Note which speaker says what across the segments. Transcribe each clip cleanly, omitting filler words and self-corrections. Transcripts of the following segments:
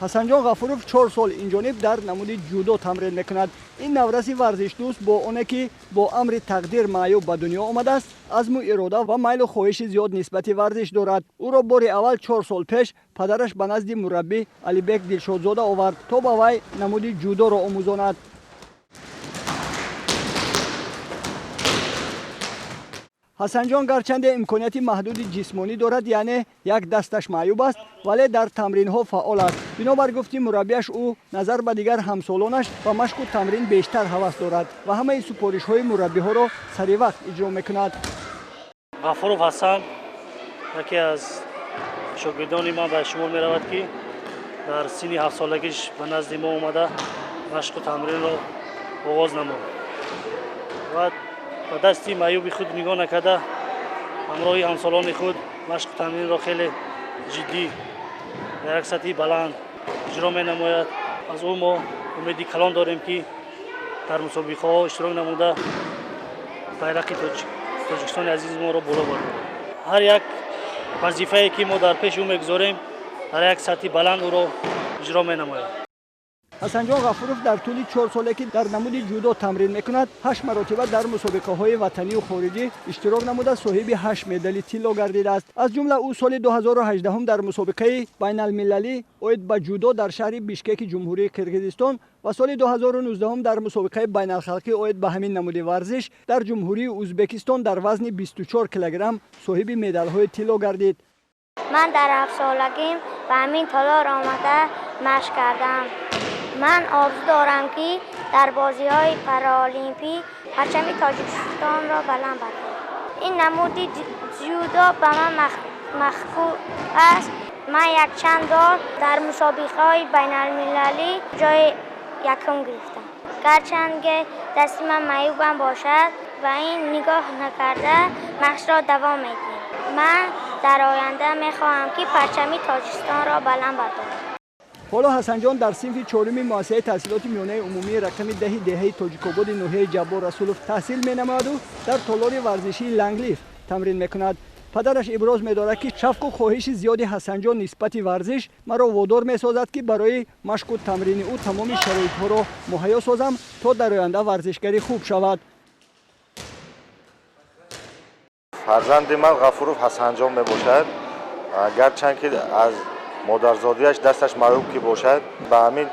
Speaker 1: Ҳасанҷон Ғафуров 4 сол инҷониб дар намуди ҷудо тамрин мекунад. Ин навраси варзишдӯст бо оне ки бо амри тақдир маъюб ба дунё омадааст, азму ирода ва майлу хоҳиши зиёд нисбати варзиш дорад. Ӯро бори аввал 4 сол пеш падараш ба назди мураббӣ Алибек Дилшодзода овард, то ба вай намуди ҷудоро омӯзонад. Ҳасанҷон гарчанде имконияти маҳдуди ҷисмонӣ дорад, яъне як дасташ маъюб аст, вале дар тамринҳо фаъол аст. Бинобар гуфти мураббияш, ӯ назар ба дигар ҳамсолонаш ба машқу тамрин бештар ҳавас дорад ва ҳамаи супоришҳои мураббиҳоро сари вақт иҷро мекунад.
Speaker 2: Ғафуров Ҳасан яке аз шогирдони ман ба шумор меравад, ки дар синни 7-солагиш ба назди мо омада, машқу тамринро оғоз намуд ва ба дасти маъюби худ нигоҳ накарда, ҳамроҳи ҳамсолони худ машқу тамринро хеле ҷиддӣ, дар як сатҳи баланд иҷро менамояд. Аз ӯ мо умеди калон дорем, ки дар мусобиқаҳо иштирок намуда, байрақи Тоҷикистони азизи моро боло бардорад. Ҳар як вазифае, ки мо дар пеши ӯ мегузорем, дар як сатҳи баланд ӯро иҷро менамояд.
Speaker 1: Ҳасанҷон Ғафуров дар тӯли 4 соле, ки дар намуди ҷудо тамрин мекунад, ҳашт маротиба дар мусобиқаҳои ватанию хориҷӣ иштирок намуда, соҳиби ҳашт медали тилло гардидааст. Аз ҷумла ӯ соли 2018 дар мусобиқаи байналмилалӣ оид ба ҷудо дар шаҳри Бишкеки Ҷумҳурии Қирғизистон ва соли 2019 дар мусобиқаи байналхалқӣ оид ба ҳамин намуди варзиш дар Ҷумҳурии Ӯзбекистон дар вазни 24 килограмм соҳиби медалҳои тилло гардид.
Speaker 3: Ман дар 7-солагим ба ҳамин толор омада машқ кардам. Ман орзу дорам, ки дар бозиҳои параолимпӣ парчами Тоҷикистонро баланд бардорам. Ин намуди ҷудо ба ман маъқул аст. Ман якчанд бор дар мусобиқаҳои байналмилалӣ ҷои якум гирифтам. Гарчанд ки дасти ман маъюбам бошад, ба ин нигоҳ накарда, машқро давом медиҳам. Ман дар оянда мехоҳам, ки парчами Тоҷикистонро баланд бардорам.
Speaker 1: Ҳоло Ҳасанҷон дар синфи чоруми муассисаи таҳсилоти миёнаи умумии рақами 10-и деҳаи Тоҷикободи ноҳияи Ҷаббор Расулов таҳсил менамояду дар толори варзишии Ланглиф тамрин мекунад. Падараш иброз медорад, ки шавқу хоҳиши зиёди Ҳасанҷон нисбати варзиш маро водор месозад, ки барои машқу тамрини ӯ тамоми шароитҳоро муҳайё созам, то дар оянда варзишгари хуб шавад.
Speaker 4: Фарзанди ман Ғафуров Ҳасанҷон мебошад. Гарчанд ки аз модарзодиаш дасташ маъюб ки бошад, ба ҳамин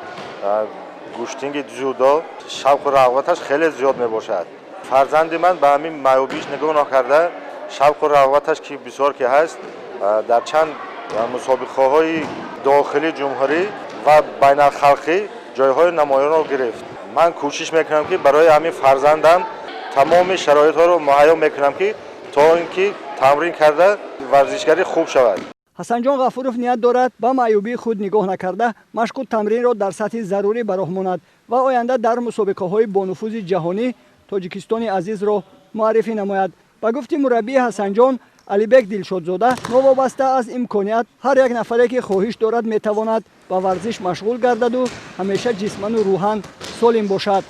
Speaker 4: гӯштинги ҷудо шавқу рағбаташ хеле зиёд мебошад. Фарзанди ман ба ҳамин маъюбиш нигоҳ накарда, шавқу рағбаташ ки бисёр ки ҳаст, дар чанд мусобиқаҳои дохили ҷумҳурӣ ва байналхалқӣ ҷойҳои намоёнро гирифт. Ман кӯшиш мекунам, ки барои ҳамин фарзандам тамоми шароитҳоро муҳайё мекунам, ки то ин ки тамрин карда, варзишгари хуб шавад.
Speaker 1: Ҳасанҷон Ғафуров ният дорад, ба маъюбии худ нигоҳ накарда, машқу тамринро дар сатҳи зарурӣ ба роҳ монад ва оянда дар мусобиқаҳои бонуфузи ҷаҳонӣ Тоҷикистони азизро муаррифӣ намояд. Ба гуфти мураббии Ҳасанҷон Алибек Дилшодзода, новобаста аз имконият, ҳар як нафаре, ки хоҳиш дорад, метавонад ба варзиш машғул гардаду ҳамеша ҷисману рӯҳан солим бошад.